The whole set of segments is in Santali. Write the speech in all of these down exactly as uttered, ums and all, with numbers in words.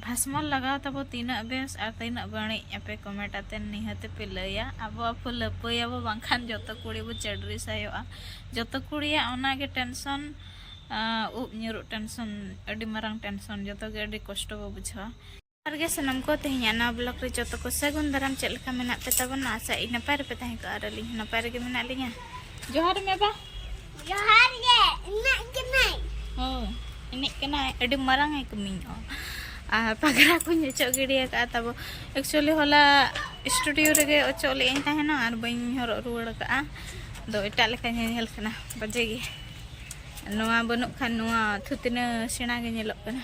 ᱦᱟᱥᱢᱚᱞ ᱞᱟᱜᱟᱣ ᱛᱟᱵᱚ ᱛᱤᱱᱟᱹᱜ ᱵᱮᱥ ᱟᱨ ᱛᱤᱱᱟᱹᱜ ᱵᱟᱹᱲᱤᱡ, ᱟᱯᱮ comment ᱟᱛᱮ ᱱᱤᱦᱟᱹᱛ ᱯᱮ ᱞᱟᱹᱭᱟ᱾ ᱟᱵᱚ ᱟᱵᱚ ᱞᱟᱹᱯᱟᱹᱭᱟᱵᱚ, ᱵᱟᱝᱠᱷᱟᱱ ᱡᱚᱛᱚ ᱠᱩᱲᱤ ᱵᱚ ᱪᱟᱹᱰᱨᱤ ᱥᱟᱭᱚᱜᱼᱟ᱾ ᱡᱚᱛᱚ ᱠᱩᱲᱤᱭᱟᱜ ᱚᱱᱟᱜᱮ tension, ᱟᱸ, ᱩᱵ ᱧᱩᱨᱩᱜ tension, ᱟᱹᱰᱤ ᱢᱟᱨᱟᱝ tension, ᱡᱚᱛᱚ ᱜᱮ ᱟᱹᱰᱤ ᱠᱚᱥᱴᱚ ᱵᱚ ᱵᱩᱡᱷᱟᱹᱣᱟ᱾ ᱡᱚᱦᱟᱨ ᱜᱮ ᱥᱟᱱᱟᱢ ᱠᱚ, ᱛᱮᱦᱮᱧᱟᱜ ᱱᱟᱣᱟ vlog ᱨᱮ ᱡᱚᱛᱚ ᱠᱚ ᱥᱟᱹᱜᱩᱱ ᱫᱟᱨᱟᱢ᱾ ᱪᱮᱫ ᱞᱮᱠᱟ ᱢᱮᱱᱟᱜ ᱯᱮ ᱛᱟᱵᱚᱱᱟ? ᱟᱥᱟ ᱤᱧ ᱱᱟᱯᱟᱭ ᱨᱮᱯᱮ ᱛᱟᱦᱮᱸ ᱠᱚᱜᱼᱟ ᱟᱨ ᱟᱹᱞᱤᱧ ᱦᱚᱸ ᱱᱟᱯᱟᱭ ᱨᱮᱜᱮ ᱢᱮᱱᱟᱜ ᱞᱤᱧᱟ᱾ ᱡᱚᱦᱟᱨ ᱢᱮ ᱵᱟ᱾ ᱡᱚᱦᱟᱨ ᱜᱮ, ᱮᱱᱮᱡ ᱠᱟᱱᱟᱭ᱾ ᱦᱳᱭ, ᱮᱱᱮᱡ ᱠᱟᱱᱟᱭ, ᱟᱹᱰᱤ ᱢᱟᱨᱟᱝ ᱮ ᱠᱟᱹᱢᱤᱧᱚᱜᱼᱟ᱾ ᱟᱨ ᱯᱟᱜᱽᱨᱟ ᱠᱚᱧ ᱚᱪᱚᱜ ᱜᱤᱰᱤ ᱟᱠᱟᱫᱼᱟ ᱛᱟᱵᱚ᱾ Actually ᱦᱚᱞᱟ studio ᱨᱮᱜᱮ ᱚᱪᱚᱜ ᱞᱮᱫ ᱟᱹᱧ ᱛᱟᱦᱮᱱᱟ ᱟᱨ ᱵᱟᱹᱧ ᱦᱚᱨᱚᱜ ᱨᱩᱣᱟᱹᱲ ᱟᱠᱟᱫᱼᱟ᱾ ᱟᱫᱚ ᱮᱴᱟᱜ ᱞᱮᱠᱟ ᱧᱮᱧᱮᱞ ᱠᱟᱱᱟ ᱵᱟᱡᱮ ᱜᱮ᱾ ᱱᱚᱣᱟ ᱵᱟᱹᱱᱩᱜ ᱠᱷᱟᱱ ᱱᱚᱣᱟ ᱛᱷᱩᱛᱱᱟᱹ ᱥᱮᱬᱟ ᱜᱮ ᱧᱮᱞᱚᱜ ᱠᱟᱱᱟ᱾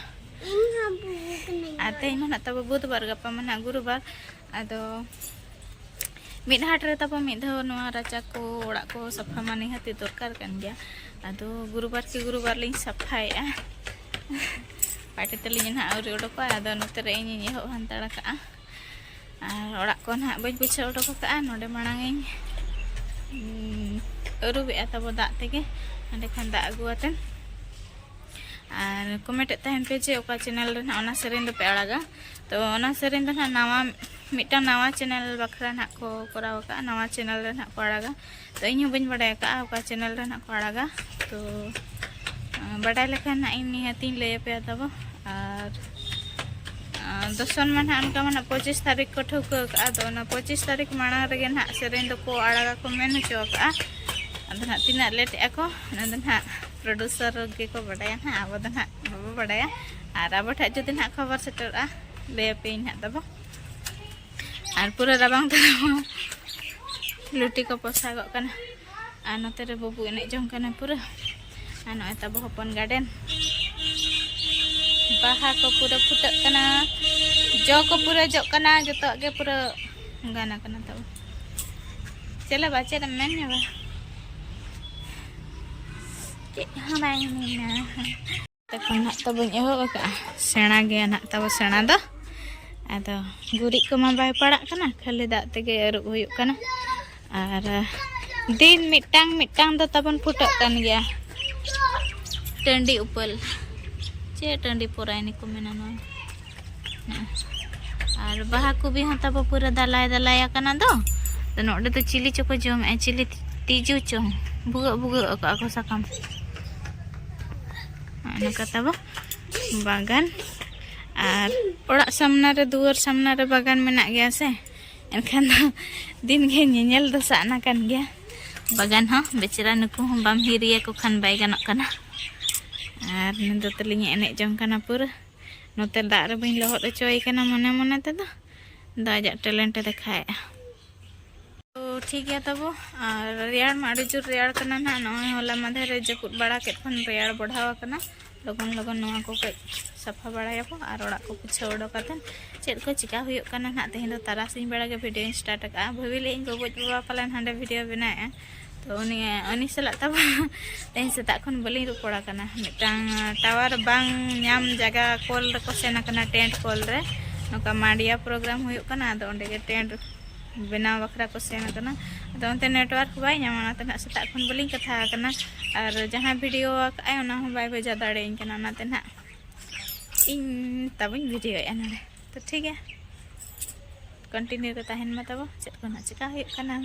ᱤᱧ ᱦᱚᱸ ᱵᱩᱡᱽ ᱠᱟᱹᱱᱟᱹᱧ᱾ ᱟᱨ ᱛᱮᱦᱮᱧ ᱢᱟ ᱱᱟᱜ ᱛᱟᱵᱚ ᱵᱩᱫᱷᱵᱟᱨ, ᱜᱟᱯᱟ ᱢᱟ ᱱᱟᱜ ᱜᱩᱨᱩᱵᱟᱨ᱾ ᱟᱫᱚ ᱢᱤᱫ ᱦᱟᱴ ᱨᱮ ᱛᱟᱵᱚ ᱢᱤᱫ ᱫᱷᱟᱣ ᱱᱚᱣᱟ ᱨᱟᱪᱟ ᱠᱚ, ᱚᱲᱟᱜ ᱠᱚ ᱥᱟᱯᱷᱟ ᱢᱟ ᱱᱤᱦᱟᱹᱛᱤ ᱫᱚᱨᱠᱟᱨ ᱠᱟᱱ ᱜᱮᱭᱟ᱾ ᱟᱫᱚ ᱜᱩᱨᱩᱵᱟᱨ ᱠᱤ ᱜᱩᱨᱩᱵᱟᱨ ᱞᱤᱧ ᱥᱟᱯᱷᱟᱭᱮᱫᱼᱟ᱾ ᱯᱟᱴᱮ ᱛᱟᱹᱞᱤᱧ ᱱᱟᱦᱟᱜ ᱟᱹᱣᱨᱤ ᱚᱰᱚᱠᱚᱜᱼᱟ, ᱟᱫᱚ ᱱᱚᱛᱮ ᱨᱮ ᱤᱧᱤᱧ ᱮᱦᱚᱵ ᱦᱟᱱᱛᱟᱲ ᱠᱟᱜᱼᱟ᱾ ᱟᱨ ᱚᱲᱟᱜ ᱠᱚ ᱱᱟᱦᱟᱜ ᱵᱟᱹᱧ ᱯᱩᱪᱷᱟᱹ ᱚᱰᱚᱠ ᱟᱠᱟᱫᱼᱟ᱾ ᱱᱚᱰᱮ ᱢᱟᱲᱟᱝ ᱤᱧ, ᱩᱸ, ᱟᱹᱨᱩᱵᱮᱜᱼᱟ ᱛᱟᱵᱚ ᱫᱟᱜ ᱛᱮᱜᱮ, ᱚᱸᱰᱮ ᱠᱷᱚᱱ ᱫᱟᱜ ᱟᱹᱜᱩ ᱟᱛᱮᱱ᱾ ᱟᱨ comment ᱮᱫ ᱛᱟᱦᱮᱱ ᱯᱮ ᱡᱮ ᱚᱠᱟ channel ᱨᱮ ᱱᱟᱦᱟᱜ ᱚᱱᱟ ᱥᱮᱨᱮᱧ ᱫᱚᱯᱮ ᱟᱲᱟᱜᱟ᱾ ᱛᱚ ᱚᱱᱟ ᱥᱮᱨᱮᱧ ᱫᱚ ᱱᱟᱦᱟᱜ ᱱᱟᱣᱟ, ᱢᱤᱫᱴᱟᱝ ᱱᱟᱣᱟ channel ᱵᱟᱠᱷᱨᱟ ᱱᱟᱦᱟᱜ ᱠᱚ ᱠᱚᱨᱟᱣ ᱟᱠᱟᱫᱼᱟ, ᱱᱟᱣᱟ channel ᱨᱮ ᱱᱟᱦᱟᱜ ᱠᱚ ᱟᱲᱟᱜᱟ᱾ ᱛᱚ ᱤᱧ ᱦᱚᱸ ᱵᱟᱹᱧ ᱵᱟᱲᱟᱭ ᱟᱠᱟᱫᱼᱟ ᱚᱠᱟ channel ᱨᱮ ᱱᱟᱦᱟᱜ ᱠᱚ ᱟᱲᱟᱜᱟ᱾ ᱛᱚ, ᱟᱸ, ᱵᱟᱰᱟᱭ ᱞᱮᱠᱷᱟᱱ ᱱᱟᱦᱟᱜ ᱤᱧ ᱱᱤᱦᱟᱹᱛᱤᱧ ᱞᱟᱹᱭ ᱟᱯᱮᱭᱟ ᱛᱟᱵᱚ᱾ ᱟᱨ, ᱟᱸ, ᱫᱚᱥᱚᱱ ᱢᱟ ᱱᱟᱦᱟᱜ ᱚᱱᱠᱟ ᱢᱟ ᱱᱟᱦᱟᱜ ᱯᱚᱸᱪᱤᱥ ᱛᱟᱹᱨᱤᱠᱷ ᱠᱚ ᱴᱷᱟᱹᱣᱠᱟᱹ ᱟᱠᱟᱫᱼᱟ᱾ ᱟᱫᱚ ᱚᱱᱟ ᱯᱚᱸᱪᱤᱥ ᱛᱟᱹᱨᱤᱠᱷ ᱢᱟᱲᱟᱝ ᱨᱮᱜᱮ ᱱᱟᱦᱟᱜ ᱥᱮᱨᱮᱧ ᱫᱚᱠᱚ ᱟᱲᱟᱜᱟ ᱠᱚ ᱢᱮᱱ ᱦᱚᱪᱚ ᱟᱠᱟᱫᱼᱟ᱾ ᱟᱫᱚ ᱱᱟᱦᱟᱜ ᱛᱤᱱᱟᱹᱜ ᱞᱮᱴ ᱮᱫᱼᱟ ᱠᱚ, ᱚᱱᱟ ᱫᱚ ᱱᱟᱦᱟᱜ producer ᱜᱮᱠᱚ ᱵᱟᱰᱟᱭᱟ ᱱᱟᱦᱟᱜ, ᱟᱵᱚ ᱫᱚ ᱱᱟᱦᱟᱜ ᱵᱟᱵᱚ ᱵᱟᱰᱟᱭᱟ᱾ ᱟᱨ ᱟᱵᱚ ᱴᱷᱮᱱ ᱡᱩᱫᱤ ᱱᱟᱦᱟᱜ ᱠᱷᱚᱵᱚᱨ ᱥᱮᱴᱮᱨᱚᱜᱼᱟ, ᱞᱟᱹᱭ ᱟᱯᱮᱭᱟᱹᱧ ᱱᱟᱦᱟᱜ ᱛᱟᱵᱚ᱾ ᱟᱨ ᱯᱩᱨᱟᱹ ᱨᱟᱵᱟᱝ ᱛᱮ ᱞᱩᱴᱤ ᱠᱚ ᱯᱚᱥᱟᱜᱚᱜ ᱠᱟᱱᱟ᱾ ᱟᱨ ᱱᱚᱛᱮ ᱨᱮ ᱵᱟᱹᱵᱩ ᱮᱱᱮᱡ ᱡᱚᱝ ᱠᱟᱱᱟ ᱯᱩᱨᱟᱹ᱾ ᱟᱨ ᱱᱚᱜᱼᱚᱭ ᱛᱟᱵᱚ ᱦᱚᱯᱚᱱ garden, ᱵᱟᱦᱟ ᱠᱚ ᱯᱩᱨᱟᱹ ᱯᱷᱩᱴᱟᱹᱜ ᱠᱟᱱᱟ, ᱡᱚ ᱠᱚ ᱯᱩᱨᱟᱹ ᱡᱚᱜ ᱠᱟᱱᱟ, ᱡᱚᱛᱚᱣᱟᱜ ᱜᱮ ᱯᱩᱨᱟᱹ ᱜᱟᱱ ᱟᱠᱟᱱᱟ ᱛᱟᱵᱚ᱾ ᱪᱮᱫ ᱞᱮ ᱵᱟ, ᱪᱮᱫ ᱮᱢ ᱢᱮᱱ ᱧᱚᱜᱟ? ᱪᱮᱫ ᱦᱚᱸ ᱵᱟᱭ ᱢᱮᱱᱟ᱾ ᱛᱚᱠᱷᱚᱱ ᱱᱟᱜ ᱛᱟᱵᱚᱧ ᱮᱦᱚᱵ ᱟᱠᱟᱫᱼᱟ, ᱥᱮᱬᱟ ᱜᱮᱭᱟ ᱱᱟᱜ ᱛᱟᱵᱚ ᱥᱮᱬᱟ ᱫᱚ᱾ ᱟᱫᱚ ᱜᱩᱨᱤᱡ ᱠᱚᱢᱟ ᱵᱟᱭ ᱯᱟᱲᱟᱜ ᱠᱟᱱᱟ, ᱠᱷᱟᱹᱞᱤ ᱫᱟᱜ ᱛᱮᱜᱮ ᱟᱹᱨᱩᱵ ᱦᱩᱭᱩᱜ ᱠᱟᱱᱟ᱾ ᱟᱨ ᱫᱤᱱ ᱢᱤᱫᱴᱟᱝ ᱢᱤᱫᱴᱟᱝ ᱫᱚ ᱛᱟᱵᱚᱱ ᱯᱷᱩᱴᱟᱹᱜ ᱠᱟᱱ ᱜᱮᱭᱟ᱾ ᱴᱟᱺᱰᱤ ᱩᱯᱟᱹᱞ, ᱪᱮᱫ ᱴᱟᱺᱰᱤ ᱯᱚᱨᱟᱭᱱᱤ ᱠᱚ ᱢᱮᱱᱟ ᱱᱚᱣᱟ? ᱟᱨ ᱵᱟᱦᱟ ᱠᱚᱵᱤ ᱦᱚᱸ ᱛᱟᱵᱚ ᱯᱩᱨᱟᱹ ᱫᱟᱞᱟᱭ ᱫᱟᱞᱟᱭ ᱟᱠᱟᱱᱟ ᱫᱚ᱾ ᱛᱚ ᱱᱚᱰᱮ ᱫᱚ ᱪᱤᱞᱤ ᱪᱚᱠᱚ ᱡᱚᱢᱮᱜᱼᱟ, ᱪᱤᱞᱤ ᱛᱤᱡᱩ ᱪᱚᱝ, ᱵᱷᱩᱜᱟᱹᱜ ᱵᱷᱩᱜᱟᱹᱜ ᱟᱠᱟᱫ ᱠᱚ ᱥᱟᱠᱟᱢ᱾ ᱱᱚᱝᱠᱟ ᱛᱟᱵᱚ ᱵᱟᱜᱟᱱ᱾ ᱟᱨ ᱚᱲᱟᱜ ᱥᱟᱢᱱᱟ ᱨᱮ, ᱫᱩᱣᱟᱹᱨ ᱥᱟᱢᱱᱟ ᱨᱮ ᱵᱟᱜᱟᱱ ᱢᱮᱱᱟᱜ ᱜᱮᱭᱟ ᱥᱮ, ᱮᱱᱠᱷᱟᱱ ᱫᱚ ᱫᱤᱱ ᱜᱮ ᱧᱮᱧᱮᱞ ᱫᱚ ᱥᱟᱜᱱᱟ ᱠᱟᱱ ᱜᱮᱭᱟ᱾ ᱵᱟᱜᱟᱱ ᱦᱚᱸ ᱵᱮᱪᱟᱨᱟ ᱱᱩᱠᱩ ᱦᱚᱸ ᱵᱟᱢ ᱦᱤᱨᱤᱭᱟᱠᱚ ᱠᱷᱟᱱ ᱵᱟᱭ ᱜᱟᱱᱚᱜ ᱠᱟᱱᱟ᱾ ᱟᱨ ᱱᱤᱛ ᱫᱚ ᱛᱟᱹᱞᱤᱧ ᱮᱱᱮᱡ ᱡᱚᱝ ᱠᱟᱱᱟ ᱯᱩᱨᱟᱹ᱾ ᱱᱚᱛᱮ ᱫᱟᱜ ᱨᱮ ᱵᱟᱹᱧ ᱞᱚᱦᱚᱫ ᱦᱚᱪᱚᱭᱮ ᱠᱟᱱᱟ ᱢᱚᱱᱮ ᱢᱚᱱᱮ ᱛᱮᱫᱚ, ᱫᱚ ᱟᱡᱟᱜ talent ᱮ ᱫᱮᱠᱷᱟᱣᱮᱫᱼᱟ᱾ ᱛᱚ ᱴᱷᱤᱠ ᱜᱮᱭᱟ ᱛᱟᱵᱚ, ᱟᱨ ᱨᱮᱭᱟᱲ ᱢᱟ ᱟᱹᱰᱤ ᱡᱳᱨ ᱨᱮᱭᱟᱲ ᱠᱟᱱᱟ ᱱᱟᱦᱟᱜ᱾ ᱱᱚᱜᱼᱚᱭ ᱦᱚᱞᱟ ᱢᱟᱫᱷᱮᱨ ᱨᱮ ᱡᱟᱹᱯᱩᱫ ᱵᱟᱲᱟ ᱠᱮᱫ ᱠᱷᱚᱱ ᱨᱮᱭᱟᱲ ᱵᱟᱲᱦᱟᱣ ᱟᱠᱟᱱᱟ᱾ ᱞᱚᱜᱚᱱ ᱞᱚᱜᱚᱱ ᱱᱚᱣᱟ ᱠᱚ ᱠᱟᱹᱡ ᱥᱟᱯᱷᱟ ᱵᱟᱲᱟᱭᱟᱵᱚ ᱟᱨ ᱚᱲᱟᱜ ᱠᱚ ᱯᱩᱪᱷᱟᱹᱣ ᱚᱰᱚᱠ ᱠᱟᱛᱮᱫ ᱪᱮᱫ ᱠᱚ ᱪᱤᱠᱟ ᱦᱩᱭᱩᱜ ᱠᱟᱱᱟ ᱱᱟᱦᱟᱜ᱾ ᱛᱮᱦᱮᱧ ᱫᱚ ᱛᱟᱨᱟᱥᱤᱧ ᱵᱮᱲᱟ ᱜᱮ video ᱤᱧ start ᱟᱠᱟᱫᱼᱟ᱾ ᱵᱷᱟᱹᱵᱤ ᱞᱮᱫ ᱟᱹᱧ ᱜᱚᱜᱚᱡ ᱵᱟᱵᱟ ᱯᱟᱞᱮᱱ ᱦᱟᱸᱰᱮ video ᱵᱮᱱᱟᱣᱮᱫᱼᱟ, ᱛᱚ ᱩᱱᱤ, ᱩᱱᱤ ᱥᱟᱞᱟᱜ ᱛᱟᱵᱚ ᱛᱮᱦᱮᱧ ᱥᱮᱛᱟᱜ ᱠᱷᱚᱱ ᱵᱟᱹᱞᱤᱧ ᱨᱚᱯᱚᱲ ᱟᱠᱟᱱᱟ᱾ ᱢᱤᱫᱴᱟᱝ tower ᱵᱟᱝ ᱧᱟᱢ ᱡᱟᱭᱜᱟ call ᱨᱮᱠᱚ ᱥᱮᱱ ᱟᱠᱟᱱᱟ, tent call ᱨᱮ᱾ ᱱᱚᱝᱠᱟ ᱢᱟᱱᱰᱤᱭᱟ program ᱦᱩᱭᱩᱜ ᱠᱟᱱᱟ, ᱟᱫᱚ ᱚᱸᱰᱮ ᱜᱮ tent ᱵᱮᱱᱟᱣ ᱵᱟᱠᱷᱨᱟ ᱠᱚ ᱥᱮᱱ ᱟᱠᱟᱱᱟ᱾ ᱟᱫᱚ ᱚᱱᱛᱮ network ᱵᱟᱭ ᱧᱟᱢᱟ, ᱚᱱᱟᱛᱮ ᱱᱟᱜ ᱥᱮᱛᱟᱜ ᱠᱷᱚᱱ ᱵᱟᱹᱞᱤᱧ ᱠᱟᱛᱷᱟ ᱟᱠᱟᱱᱟ᱾ ᱟᱨ ᱡᱟᱦᱟᱸᱭ video ᱟᱠᱟᱫ ᱟᱭ, ᱚᱱᱟ ᱦᱚᱸ ᱵᱟᱭ ᱵᱷᱮᱡᱟ ᱫᱟᱲᱮᱭᱟᱹᱧ ᱠᱟᱱᱟ, ᱚᱱᱟᱛᱮ ᱱᱟᱜ ᱤᱧ ᱛᱟᱵᱚᱧ video ᱮᱫᱼᱟ ᱱᱚᱰᱮ᱾ ᱛᱚ ᱴᱷᱤᱠ ᱜᱮᱭᱟ, continue ᱨᱮ ᱛᱟᱦᱮᱱ ᱢᱟ ᱛᱟᱵᱚ, ᱪᱮᱫ ᱠᱚ ᱱᱟᱜ ᱪᱮᱠᱟ ᱦᱩᱭᱩᱜ ᱠᱟᱱᱟ᱾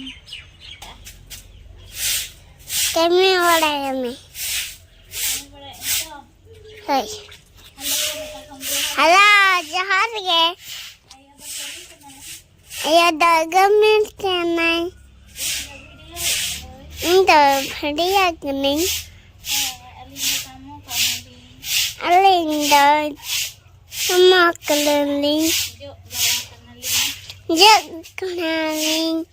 ᱠᱟᱹᱢᱤ ᱵᱟᱲᱟᱭᱟᱢᱮ᱾ ᱦᱳᱭ᱾ ᱦᱮᱞᱳ, ᱡᱚᱦᱟᱨ ᱜᱮ᱾ ᱤᱭᱟᱹ ᱫᱚ ᱜᱚᱢᱤᱱ ᱠᱟᱱᱟᱭ᱾ ᱤᱧ ᱫᱚ ᱵᱷᱟᱹᱰᱤᱭᱟᱹ ᱠᱟᱹᱱᱟᱹᱧ᱾ ᱟᱹᱞᱤᱧ ᱫᱚ ᱥᱟᱢᱟ ᱠᱟᱱᱟᱞᱤᱧ᱾ ᱡᱚᱜ ᱠᱟᱱᱟᱞᱤᱧ᱾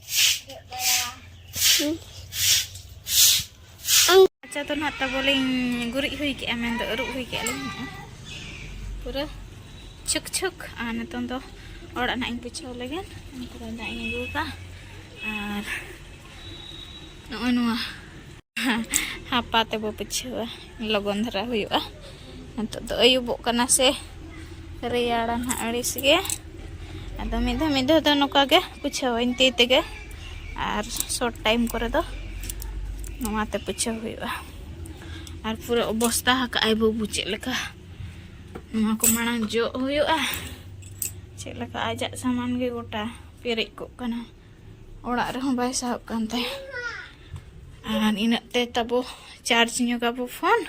ᱟᱪᱪᱷᱟ, ᱛᱚ ᱱᱟᱦᱟᱜ ᱛᱟᱵᱚᱞᱤᱧ ᱜᱩᱨᱤᱡ ᱦᱩᱭ ᱠᱮᱜᱼᱟ, ᱢᱮᱱᱫᱚ ᱟᱹᱨᱩᱵ ᱦᱩᱭ ᱠᱮᱜᱼᱟ ᱞᱤᱧ᱾ ᱱᱚᱜᱼᱚᱭ ᱯᱩᱨᱟᱹ ᱪᱷᱩᱠ ᱪᱷᱩᱠ᱾ ᱟᱨ ᱱᱤᱛᱚᱝ ᱫᱚ ᱚᱲᱟᱜ ᱱᱟᱜ ᱤᱧ ᱯᱩᱪᱷᱟᱹᱣ ᱞᱮᱜᱮ᱾ ᱱᱤᱛᱚᱜ ᱫᱚ ᱫᱟᱜ ᱤᱧ ᱟᱹᱜᱩ ᱠᱟᱜᱼᱟ᱾ ᱟᱨ ᱱᱚᱜᱼᱚᱭ ᱱᱚᱣᱟ ᱦᱟᱯᱟ ᱛᱮᱵᱚ ᱯᱩᱪᱷᱟᱹᱣᱟ, ᱞᱚᱜᱚᱱ ᱫᱷᱟᱨᱟ ᱦᱩᱭᱩᱜᱼᱟ᱾ ᱱᱤᱛᱚᱜ ᱫᱚ ᱟᱹᱭᱩᱵᱚᱜ ᱠᱟᱱᱟ ᱥᱮ, ᱨᱮᱭᱟᱲᱟ ᱱᱟᱦᱟᱜ ᱟᱹᱲᱤᱥ ᱜᱮ᱾ ᱟᱫᱚ ᱢᱤᱫ ᱫᱷᱟᱣ ᱢᱤᱫ ᱫᱷᱟᱣ ᱫᱚ ᱱᱚᱝᱠᱟ ᱜᱮ ᱯᱩᱪᱷᱟᱹᱣᱟᱹᱧ ᱛᱤ ᱛᱮᱜᱮ, ᱟᱨ short time ᱠᱚᱨᱮ ᱫᱚ ᱱᱚᱣᱟᱛᱮ ᱯᱩᱪᱷᱟᱹᱣ ᱦᱩᱭᱩᱜᱼᱟ᱾ ᱟᱨ ᱯᱩᱨᱟᱹ ᱚᱵᱚᱥᱛᱟ ᱟᱠᱟᱜᱼᱟᱭ ᱵᱟᱹᱵᱩ ᱪᱮᱫ ᱞᱮᱠᱟ᱾ ᱱᱚᱣᱟ ᱠᱚ ᱢᱟᱲᱟᱝ ᱡᱚᱜ ᱦᱩᱭᱩᱜᱼᱟ, ᱪᱮᱫ ᱞᱮᱠᱟ ᱟᱡᱟᱜ ᱥᱟᱢᱟᱱ ᱜᱮ ᱜᱚᱴᱟ ᱯᱮᱨᱮᱡ ᱠᱚᱜ ᱠᱟᱱᱟ, ᱚᱲᱟᱜ ᱨᱮᱦᱚᱸ ᱵᱟᱭ ᱥᱟᱦᱚᱵ ᱠᱟᱱ ᱛᱟᱭᱟ᱾ ᱟᱨ ᱤᱱᱟᱹᱜ ᱛᱮ ᱛᱟᱵᱚ ᱪᱟᱨᱡᱽ ᱧᱚᱜᱟᱵᱚ ᱯᱷᱳᱱ,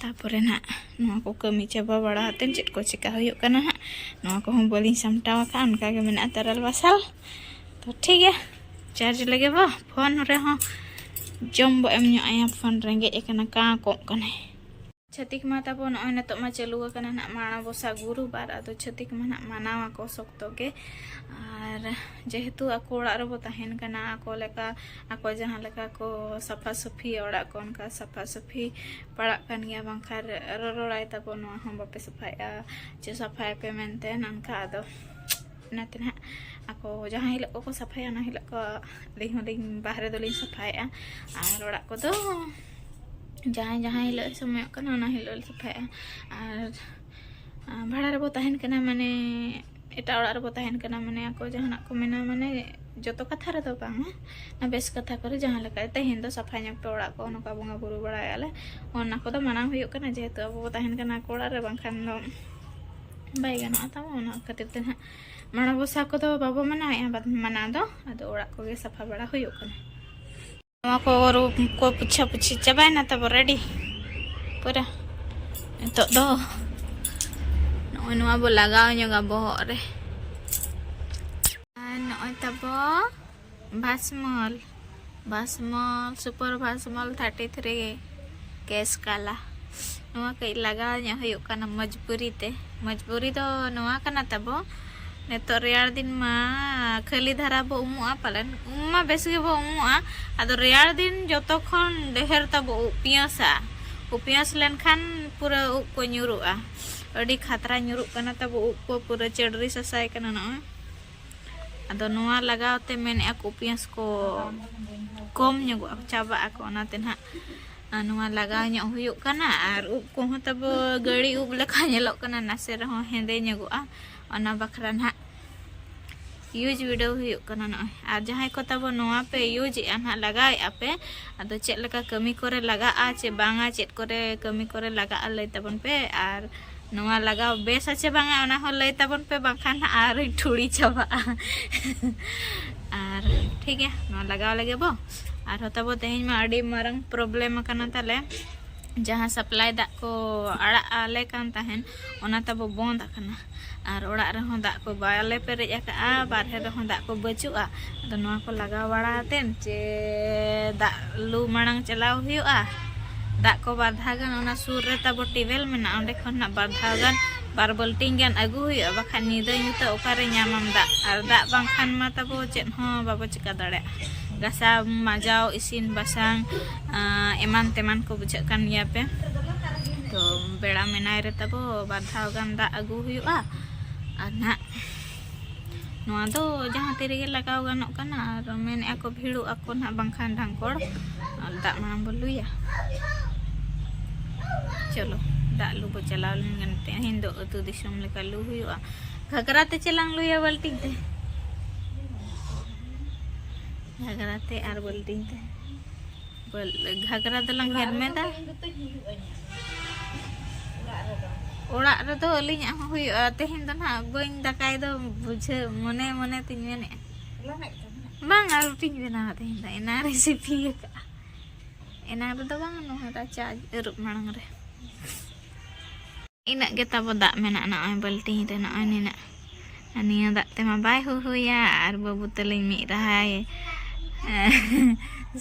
ᱛᱟᱯᱚᱨᱮ ᱱᱟᱦᱟᱜ ᱱᱚᱣᱟ ᱠᱚ ᱠᱟᱹᱢᱤ ᱪᱟᱵᱟ ᱵᱟᱲᱟ ᱠᱟᱛᱮᱫ ᱪᱮᱫ ᱠᱚ ᱪᱮᱠᱟ ᱦᱩᱭᱩᱜ ᱠᱟᱱᱟ ᱦᱟᱸᱜ, ᱱᱚᱣᱟ ᱠᱚᱦᱚᱸ ᱵᱟᱹᱞᱤᱧ ᱥᱟᱢᱴᱟᱣ ᱟᱠᱟᱫᱼᱟ, ᱚᱱᱠᱟ ᱜᱮ ᱢᱮᱱᱟᱜᱼᱟ ᱛᱟᱨᱟᱞ ᱵᱟᱥᱟᱞ᱾ ᱛᱚ ᱴᱷᱤᱠ ᱜᱮᱭᱟ, ᱪᱟᱨᱡᱽ ᱞᱮᱜᱮ ᱵᱚ ᱯᱷᱳᱱ ᱨᱮᱦᱚᱸ, ᱡᱚᱢ ᱵᱚ ᱮᱢ ᱧᱚᱜ ᱟᱭᱟ, ᱯᱷᱳᱱ ᱨᱮᱸᱜᱮᱡ ᱟᱠᱟᱱᱟ, ᱠᱟᱸ ᱠᱚᱜ ᱠᱟᱱᱟᱭ᱾ ᱪᱷᱟᱹᱛᱤᱠ ᱢᱟ ᱛᱟᱵᱚ ᱱᱚᱜᱼᱚᱭ ᱱᱤᱛᱚᱜ ᱢᱟ ᱪᱟᱹᱞᱩ ᱟᱠᱟᱱᱟ ᱱᱟᱜ ᱢᱟᱬᱟ ᱵᱚᱥᱟ ᱜᱩᱨᱩᱵᱟᱨ, ᱟᱫᱚ ᱪᱷᱟᱹᱛᱤᱠ ᱢᱟ ᱱᱟᱜ ᱢᱟᱱᱟᱣ ᱟᱠᱚ ᱥᱚᱠᱛᱚ ᱜᱮ᱾ ᱟᱨ ᱡᱮᱦᱮᱛᱩ ᱟᱠᱚ ᱚᱲᱟᱜ ᱨᱮᱵᱚ ᱛᱟᱦᱮᱱ ᱠᱟᱱᱟ, ᱟᱠᱚ ᱞᱮᱠᱟ, ᱟᱠᱚ ᱡᱟᱦᱟᱸ ᱞᱮᱠᱟ ᱠᱚ ᱥᱟᱯᱷᱟ ᱥᱟᱹᱯᱷᱤᱭᱟ ᱚᱲᱟᱜ ᱠᱚ, ᱚᱱᱠᱟ ᱥᱟᱯᱷᱟ ᱥᱟᱹᱯᱷᱤ ᱯᱟᱲᱟᱜ ᱠᱟᱱ ᱜᱮᱭᱟ, ᱵᱟᱝᱠᱷᱟᱱ ᱨᱚᱨᱚᱲᱟᱭ ᱛᱟᱵᱚ, ᱱᱚᱣᱟ ᱦᱚᱸ ᱵᱟᱯᱮ ᱥᱟᱯᱷᱟᱭᱮᱫᱼᱟ, ᱪᱮ ᱥᱟᱯᱷᱟᱭᱟᱯᱮ ᱢᱮᱱᱛᱮ ᱱᱚᱝᱠᱟ᱾ ᱟᱫᱚ ᱚᱱᱟᱛᱮ ᱱᱟᱦᱟᱜ ᱟᱠᱚ ᱡᱟᱦᱟᱸ ᱦᱤᱞᱳᱜ ᱠᱚᱠᱚ ᱥᱟᱯᱷᱟᱭᱟ, ᱚᱱᱟ ᱦᱤᱞᱳᱜ ᱠᱚ, ᱟᱹᱞᱤᱧ ᱦᱚᱸᱞᱤᱧ ᱵᱟᱦᱨᱮ ᱫᱚᱞᱤᱧ ᱥᱟᱯᱷᱟᱭᱮᱫᱼᱟ᱾ ᱟᱨ ᱚᱲᱟᱜ ᱠᱚᱫᱚ ᱡᱟᱦᱟᱸᱭ ᱡᱟᱦᱟᱸ ᱦᱤᱞᱳᱜ ᱮ ᱥᱚᱢᱚᱭᱚᱜ ᱠᱟᱱᱟ, ᱚᱱᱟ ᱦᱤᱞᱳᱜ ᱞᱮ ᱥᱟᱯᱷᱟᱭᱮᱫᱼᱟ᱾ ᱟᱨ, ᱟᱨ ᱵᱷᱟᱲᱟ ᱨᱮᱵᱚ ᱛᱟᱦᱮᱱ ᱠᱟᱱᱟ, ᱢᱟᱱᱮ ᱮᱴᱟᱜ ᱚᱲᱟᱜ ᱨᱮᱵᱚ ᱛᱟᱦᱮᱱ ᱠᱟᱱᱟ, ᱢᱟᱱᱮ ᱟᱠᱚ ᱡᱟᱦᱟᱱᱟᱜ ᱠᱚ ᱢᱮᱱᱟ, ᱢᱟᱱᱮ ᱡᱚᱛᱚ ᱠᱟᱛᱷᱟ ᱨᱮᱫᱚ ᱵᱟᱝᱟ, ᱚᱱᱟ ᱵᱮᱥ ᱠᱟᱛᱷᱟ ᱠᱚᱨᱮ ᱡᱟᱦᱟᱸ ᱞᱮᱠᱟ, ᱛᱮᱦᱮᱧ ᱫᱚ ᱥᱟᱯᱷᱟ ᱧᱚᱜ ᱯᱮ ᱚᱲᱟᱜ ᱠᱚ, ᱱᱚᱝᱠᱟ ᱵᱚᱸᱜᱟ ᱵᱩᱨᱩ ᱵᱟᱲᱟᱭᱮᱫᱼᱟ ᱞᱮ, ᱚᱱᱟ ᱠᱚᱫᱚ ᱢᱟᱱᱟᱣ ᱦᱩᱭᱩᱜ ᱠᱟᱱᱟ, ᱡᱮᱦᱮᱛᱩ ᱟᱵᱚ ᱵᱚ ᱛᱟᱦᱮᱱ ᱠᱟᱱᱟ ᱟᱠᱚ ᱚᱲᱟᱜ ᱨᱮ, ᱵᱟᱝᱠᱷᱟᱱ ᱫᱚ ᱵᱟᱭ ᱜᱟᱱᱚᱜᱼᱟ ᱛᱟᱵᱚ᱾ ᱚᱱᱟ ᱠᱷᱟᱹᱛᱤᱨ ᱛᱮ ᱱᱟᱦᱟᱜ ᱢᱟᱬᱟ ᱵᱚᱥᱟ ᱠᱚᱫᱚ ᱵᱟᱵᱚ ᱢᱟᱱᱟᱣᱮᱫᱼᱟ, ᱵᱟᱫ ᱢᱟᱱᱟᱣ ᱫᱚ, ᱟᱫᱚ ᱚᱲᱟᱜ ᱠᱚᱜᱮ ᱥᱟᱯᱷᱟ ᱵᱟᱲᱟ ᱦᱩᱭᱩᱜ ᱠᱟᱱᱟ᱾ ᱱᱚᱣᱟ ᱠᱚ ᱟᱹᱨᱩᱵ ᱠᱚ ᱯᱩᱪᱷᱟ ᱯᱩᱪᱷᱤ ᱪᱟᱵᱟᱭᱮᱱᱟ ᱛᱟᱵᱚ, ᱨᱮᱰᱤ ᱯᱩᱨᱟᱹ᱾ ᱱᱤᱛᱚᱜ ᱫᱚ ᱱᱚᱜᱼᱚᱭ ᱱᱚᱣᱟ ᱵᱚ ᱞᱟᱜᱟᱣ ᱧᱚᱜᱟ ᱵᱚᱦᱚᱜ ᱨᱮ᱾ ᱟᱨ ᱱᱚᱜᱼᱚᱭ ᱛᱟᱵᱚ ᱵᱷᱟᱥᱢᱚᱞ, ᱵᱷᱟᱥᱢᱚᱞ, ᱥᱩᱯᱟᱨ ᱵᱷᱟᱥᱢᱚᱞ ᱛᱷᱟᱨᱴᱤ ᱛᱷᱨᱤ ᱠᱮᱥ ᱠᱟᱞᱟ᱾ ᱱᱚᱣᱟ ᱠᱟᱹᱡ ᱞᱟᱜᱟᱣ ᱧᱚᱜ ᱦᱩᱭᱩᱜ ᱠᱟᱱᱟ ᱢᱚᱡᱽᱵᱩᱨᱤ ᱛᱮ᱾ ᱢᱚᱡᱽᱵᱩᱨᱤ ᱫᱚ ᱱᱚᱣᱟ ᱠᱟᱱᱟ ᱛᱟᱵᱚ, ᱱᱤᱛᱚᱜ ᱨᱮᱭᱟᱲ ᱫᱤᱱ ᱢᱟ ᱠᱷᱟᱹᱞᱤ ᱫᱷᱟᱨᱟ ᱵᱚ ᱩᱢᱩᱜᱼᱟ ᱯᱟᱞᱮᱱ, ᱩᱢ ᱢᱟ ᱵᱮᱥ ᱜᱮᱵᱚ ᱩᱢᱩᱜᱼᱟ, ᱟᱫᱚ ᱨᱮᱭᱟᱲ ᱫᱤᱱ ᱡᱚᱛᱚ ᱠᱷᱚᱱ ᱰᱷᱮᱨ ᱛᱟᱵᱚ ᱩᱵ ᱯᱤᱭᱟᱹᱥᱟ᱾ ᱩᱵ ᱯᱤᱭᱟᱹᱥ ᱞᱮᱱᱠᱷᱟᱱ ᱯᱩᱨᱟᱹ ᱩᱵ ᱠᱚ ᱧᱩᱨᱩᱜᱼᱟ, ᱟᱹᱰᱤ ᱠᱷᱟᱛᱨᱟ ᱧᱩᱨᱩᱜ ᱠᱟᱱᱟ ᱛᱟᱵᱚ ᱩᱵ ᱠᱚ, ᱯᱩᱨᱟᱹ ᱪᱟᱹᱰᱨᱤ ᱥᱟᱥᱟᱭ ᱠᱟᱱᱟ ᱱᱚᱜᱼᱚᱭ᱾ ᱟᱫᱚ ᱱᱚᱣᱟ ᱞᱟᱜᱟᱣ ᱛᱮ ᱢᱮᱱᱮᱫᱼᱟ ᱠᱚ ᱩᱯᱭᱟᱹᱥ ᱠᱚ ᱠᱚᱢ ᱧᱚᱜᱚᱜᱼᱟ, ᱪᱟᱵᱟᱜ ᱟᱠᱚ, ᱚᱱᱟᱛᱮ ᱱᱟᱦᱟᱜ, ᱟ, ᱱᱚᱣᱟ ᱞᱟᱜᱟᱣ ᱧᱚᱜ ᱦᱩᱭᱩᱜ ᱠᱟᱱᱟ᱾ ᱟᱨ ᱩᱵ ᱠᱚᱦᱚᱸ ᱛᱟᱵᱚ ᱜᱟᱹᱲᱤ ᱩᱵ ᱞᱮᱠᱟ ᱧᱮᱞᱚᱜ ᱠᱟᱱᱟ, ᱱᱟᱥᱮ ᱨᱮᱦᱚᱸ ᱦᱮᱸᱫᱮ ᱧᱚᱜᱚᱜᱼᱟ, ᱚᱱᱟ ᱵᱟᱠᱷᱨᱟ ᱱᱟᱦᱟᱜ ᱤᱭᱩᱡᱽ ᱵᱤᱰᱟᱹᱣ ᱦᱩᱭᱩᱜ ᱠᱟᱱᱟ ᱱᱚᱜᱼᱚᱭ᱾ ᱟᱨ ᱡᱟᱦᱟᱸᱭ ᱠᱚ ᱛᱟᱵᱚ ᱱᱚᱣᱟ ᱯᱮ ᱤᱭᱩᱡᱽ ᱮᱫᱼᱟ ᱱᱟᱦᱟᱜ, ᱞᱟᱜᱟᱣᱮᱫᱼᱟ ᱯᱮ, ᱟᱫᱚ ᱪᱮᱫ ᱞᱮᱠᱟ ᱠᱟᱹᱢᱤ ᱠᱚᱨᱮ ᱞᱟᱜᱟᱜᱼᱟ ᱪᱮ ᱵᱟᱝᱟ, ᱪᱮᱫ ᱠᱚᱨᱮ ᱠᱟᱹᱢᱤ ᱠᱚᱨᱮ ᱞᱟᱜᱟᱜᱼᱟ, ᱞᱟᱹᱭ ᱛᱟᱵᱚᱱ ᱯᱮ᱾ ᱟᱨ ᱱᱚᱣᱟ ᱞᱟᱜᱟᱣ ᱵᱮᱥᱟ ᱪᱮ ᱵᱟᱝᱟ, ᱚᱱᱟ ᱦᱚᱸ ᱞᱟᱹᱭ ᱛᱟᱵᱚᱱ ᱯᱮ, ᱵᱟᱝᱠᱷᱟᱱ ᱦᱟᱸᱜ ᱟᱨᱤᱧ ᱴᱷᱩᱲᱤ ᱪᱟᱵᱟᱜᱼᱟ᱾ ᱟᱨ ᱴᱷᱤᱠ ᱜᱮᱭᱟ, ᱱᱚᱣᱟ ᱞᱟᱜᱟᱣ ᱞᱮᱜᱮ ᱵᱚ᱾ ᱟᱨᱦᱚᱸ ᱛᱟᱵᱚ ᱛᱮᱦᱮᱧ ᱢᱟ ᱟᱹᱰᱤ ᱢᱟᱨᱟᱝ ᱯᱨᱚᱵᱞᱮᱢ ᱟᱠᱟᱱᱟ ᱛᱟᱞᱮ, ᱡᱟᱦᱟᱸ ᱥᱟᱯᱞᱟᱭ ᱫᱟᱜ ᱠᱚ ᱟᱲᱟᱜ ᱟᱞᱮ ᱠᱟᱱ ᱛᱟᱦᱮᱱ, ᱚᱱᱟ ᱛᱟᱵᱚ ᱵᱚᱱᱫ ᱟᱠᱟᱱᱟ᱾ ᱟᱨ ᱚᱲᱟᱜ ᱨᱮᱦᱚᱸ ᱫᱟᱜ ᱠᱚ ᱵᱟᱞᱮ ᱯᱮᱨᱮᱡ ᱟᱠᱟᱜᱼᱟ, ᱵᱟᱨᱦᱮ ᱨᱮᱦᱚᱸ ᱫᱟᱜ ᱠᱚ ᱵᱟᱹᱪᱩᱜᱼᱟ᱾ ᱟᱫᱚ ᱱᱚᱣᱟ ᱠᱚ ᱞᱟᱜᱟᱣ ᱵᱟᱲᱟ ᱟᱛᱮᱱ ᱪᱮ ᱫᱟᱜ ᱞᱩ ᱢᱟᱲᱟᱝ ᱪᱟᱞᱟᱣ ᱦᱩᱭᱩᱜᱼᱟ᱾ ᱫᱟᱜ ᱠᱚ ᱵᱟᱨ ᱫᱷᱟᱣ ᱜᱟᱱ, ᱚᱱᱟ ᱥᱩᱨ ᱨᱮ ᱛᱟᱵᱚ ᱴᱤᱣᱮᱞ ᱢᱮᱱᱟᱜᱼᱟ, ᱚᱸᱰᱮ ᱠᱷᱚᱱ ᱱᱟᱜ ᱵᱟᱨ ᱫᱷᱟᱣ ᱜᱟᱱ, ᱵᱟᱨ ᱵᱟᱹᱞᱴᱤᱱ ᱜᱟᱱ ᱟᱹᱜᱩ ᱦᱩᱭᱩᱜᱼᱟ, ᱵᱟᱠᱷᱟᱱ ᱧᱤᱫᱟᱹ ᱧᱩᱛᱟᱹ ᱚᱠᱟᱨᱮ ᱧᱟᱢᱟᱢ ᱫᱟᱜ? ᱟᱨ ᱫᱟᱜ ᱵᱟᱝᱠᱷᱟᱱ ᱢᱟ ᱛᱟᱵᱚ ᱪᱮᱫ ᱦᱚᱸ ᱵᱟᱵᱚ ᱪᱤᱠᱟ ᱫᱟᱲᱮᱭᱟᱜᱼᱟ᱾ ᱜᱟᱥᱟᱣ ᱢᱟᱡᱟᱣ, ᱤᱥᱤᱱ ᱵᱟᱥᱟᱝ, ᱟᱸ, ᱮᱢᱟᱱ ᱛᱮᱢᱟᱱ ᱠᱚ ᱵᱩᱡᱷᱟᱹᱜ ᱠᱟᱱ ᱜᱮᱭᱟ ᱯᱮ᱾ ᱛᱚ ᱵᱮᱲᱟ ᱢᱮᱱᱟᱭ ᱨᱮ ᱛᱟᱵᱚ ᱵᱟᱨ ᱫᱷᱟᱣ ᱜᱟᱱ ᱫᱟᱜ ᱟᱹᱜᱩ ᱦᱩᱭᱩᱜᱼᱟ᱾ ᱟᱨ ᱱᱟᱦᱟᱜ ᱱᱚᱣᱟ ᱫᱚ ᱡᱟᱦᱟᱸ ᱛᱤ ᱨᱮᱜᱮ ᱞᱟᱜᱟᱣ ᱜᱟᱱᱚᱜ ᱠᱟᱱᱟ᱾ ᱟᱨ ᱢᱮᱱᱮᱫᱼᱟ ᱠᱚ ᱵᱷᱤᱲᱚᱜ ᱟᱠᱚ ᱱᱟᱦᱟᱜ, ᱵᱟᱝᱠᱷᱟᱱ ᱰᱷᱟᱝᱠᱚᱲ᱾ ᱟᱨ ᱫᱟᱜ ᱢᱟᱲᱟᱝ ᱵᱚ ᱞᱩᱭᱟ᱾ ᱪᱚᱞᱚ, ᱫᱟᱜ ᱞᱩ ᱵᱚ ᱪᱟᱞᱟᱣ ᱞᱮᱱ ᱜᱮ᱾ ᱛᱮᱦᱮᱧ ᱫᱚ ᱟᱹᱛᱩ ᱫᱤᱥᱚᱢ ᱞᱮᱠᱟ ᱞᱩ ᱦᱩᱭᱩᱜᱼᱟ᱾ ᱜᱷᱟᱜᱽᱨᱟ ᱛᱮ ᱪᱮᱞᱟᱝ ᱞᱩᱭᱟ, ᱵᱟᱹᱞᱴᱤᱱ ᱛᱮ᱾ ᱜᱷᱟᱜᱽᱨᱟ ᱛᱮ ᱟᱨ ᱵᱟᱹᱞᱴᱤᱱ ᱛᱮ᱾ ᱵᱟᱹᱞ-, ᱜᱷᱟᱜᱽᱨᱟ ᱫᱚᱞᱟᱝ ᱦᱮᱨᱢᱮᱫᱟ᱾ ᱚᱲᱟᱜ ᱨᱮᱫᱚ ᱟᱹᱞᱤᱧᱟᱜ ᱦᱚᱸ ᱦᱩᱭᱩᱜᱼᱟ᱾ ᱛᱮᱦᱮᱧ ᱫᱚ ᱱᱟᱦᱟᱜ ᱵᱟᱹᱧ ᱫᱟᱠᱟᱭ ᱫᱚ, ᱵᱩᱡᱷᱟᱹᱣ, ᱢᱚᱱᱮ ᱢᱚᱱᱮ ᱛᱤᱧ ᱢᱮᱱᱮᱫᱼᱟ᱾ ᱵᱟᱝᱟ, ᱨᱩᱴᱤᱧ ᱵᱮᱱᱟᱣᱟ ᱛᱮᱦᱮᱧ ᱫᱚ, ᱮᱱᱟᱝ ᱨᱮ ᱥᱤᱯᱤ ᱟᱠᱟᱫᱼᱟ᱾ ᱮᱱᱟᱝ ᱨᱮᱫᱚ ᱵᱟᱝ, ᱱᱚᱣᱟ ᱨᱟᱪᱟ ᱟᱹᱨᱩᱵ ᱢᱟᱲᱟᱝ ᱨᱮ᱾ ᱤᱱᱟᱹᱜ ᱜᱮ ᱛᱟᱵᱚ ᱫᱟᱜ ᱢᱮᱱᱟᱜᱼᱟ ᱱᱚᱜᱼᱚᱭ ᱵᱟᱹᱞᱴᱤᱱ ᱨᱮ, ᱱᱚᱜᱼᱚᱭ ᱱᱤᱱᱟᱹᱜ᱾ ᱟᱨ ᱱᱤᱭᱟᱹ ᱫᱟᱜ ᱛᱮᱢᱟ ᱵᱟᱭ ᱦᱩᱦᱩᱭᱟ, ᱟᱨ ᱵᱟᱹᱵᱩ ᱛᱟᱹᱞᱤᱧ ᱢᱤᱫ ᱨᱟᱦᱟᱭ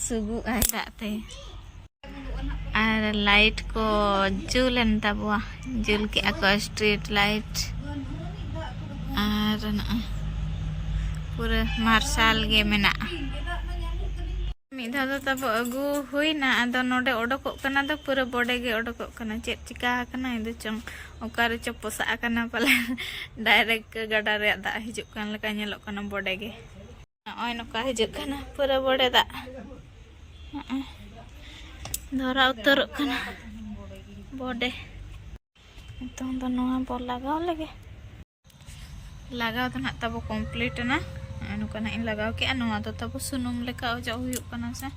ᱥᱩᱜᱩᱜ ᱟᱭ ᱫᱟᱜ ᱛᱮ᱾ ᱟᱨ ᱞᱟᱭᱤᱴ ᱠᱚ ᱡᱩᱞ ᱮᱱ ᱛᱟᱵᱚᱣᱟ, ᱡᱩᱞ ᱠᱮᱜᱼᱟ ᱠᱚ ᱥᱴᱨᱤᱴ ᱞᱟᱭᱤᱴ᱾ ᱟᱨ ᱱᱚᱜᱼᱚᱭ ᱯᱩᱨᱟᱹ ᱢᱟᱨᱥᱟᱞ ᱜᱮ ᱢᱮᱱᱟᱜᱼᱟ᱾ ᱢᱤᱫ ᱫᱷᱟᱣ ᱫᱚ ᱛᱟᱵᱚ ᱟᱹᱜᱩ ᱦᱩᱭᱱᱟ, ᱟᱫᱚ ᱱᱚᱰᱮ ᱚᱰᱚᱠᱚᱜ ᱠᱟᱱᱟ ᱫᱚ ᱯᱩᱨᱟᱹ ᱵᱚᱰᱮ ᱜᱮ ᱚᱰᱚᱠᱚᱜ ᱠᱟᱱᱟ᱾ ᱪᱮᱫ ᱪᱤᱠᱟ ᱟᱠᱟᱱᱟ ᱤᱧ ᱫᱚ ᱪᱚᱝ, ᱚᱠᱟ ᱨᱮᱪᱚ ᱯᱚᱥᱟᱜ ᱟᱠᱟᱱᱟ ᱯᱟᱞᱮ᱾ ᱰᱟᱭᱨᱮᱠᱴ ᱜᱟᱰᱟ ᱨᱮᱭᱟᱜ ᱫᱟᱜ ᱦᱤᱡᱩᱜ ᱠᱟᱱ ᱞᱮᱠᱟ ᱧᱮᱞᱚᱜ ᱠᱟᱱᱟ ᱵᱚᱰᱮ ᱜᱮ᱾ ᱱᱚᱜᱼᱚᱭ ᱱᱚᱝᱠᱟ ᱦᱤᱡᱩᱜ ᱠᱟᱱᱟ ᱯᱩᱨᱟᱹ ᱵᱚᱰᱮ ᱫᱟᱜ᱾ ᱱᱚᱜᱼᱚᱭ ᱫᱷᱚᱨᱟᱣ ᱩᱛᱟᱹᱨᱚᱜ ᱠᱟᱱᱟ ᱵᱚᱰᱮ᱾ ᱱᱤᱛᱚᱝ ᱫᱚ ᱱᱚᱣᱟ ᱵᱚ ᱞᱟᱜᱟᱣ ᱞᱮᱜᱮ᱾ ᱞᱟᱜᱟᱣ ᱫᱚ ᱱᱟᱦᱟᱜ ᱛᱟᱵᱚ ᱠᱚᱢᱯᱞᱤᱴ ᱮᱱᱟ᱾ ᱱᱚᱜᱼᱚᱭ ᱱᱚᱝᱠᱟ ᱱᱟᱦᱟᱜ ᱤᱧ ᱞᱟᱜᱟᱣ ᱠᱮᱜᱼᱟ᱾ ᱱᱚᱣᱟ ᱫᱚ ᱛᱟᱵᱚ ᱥᱩᱱᱩᱢ ᱞᱮᱠᱟ ᱚᱡᱚᱜ ᱦᱩᱭᱩᱜ ᱠᱟᱱᱟ ᱥᱮ,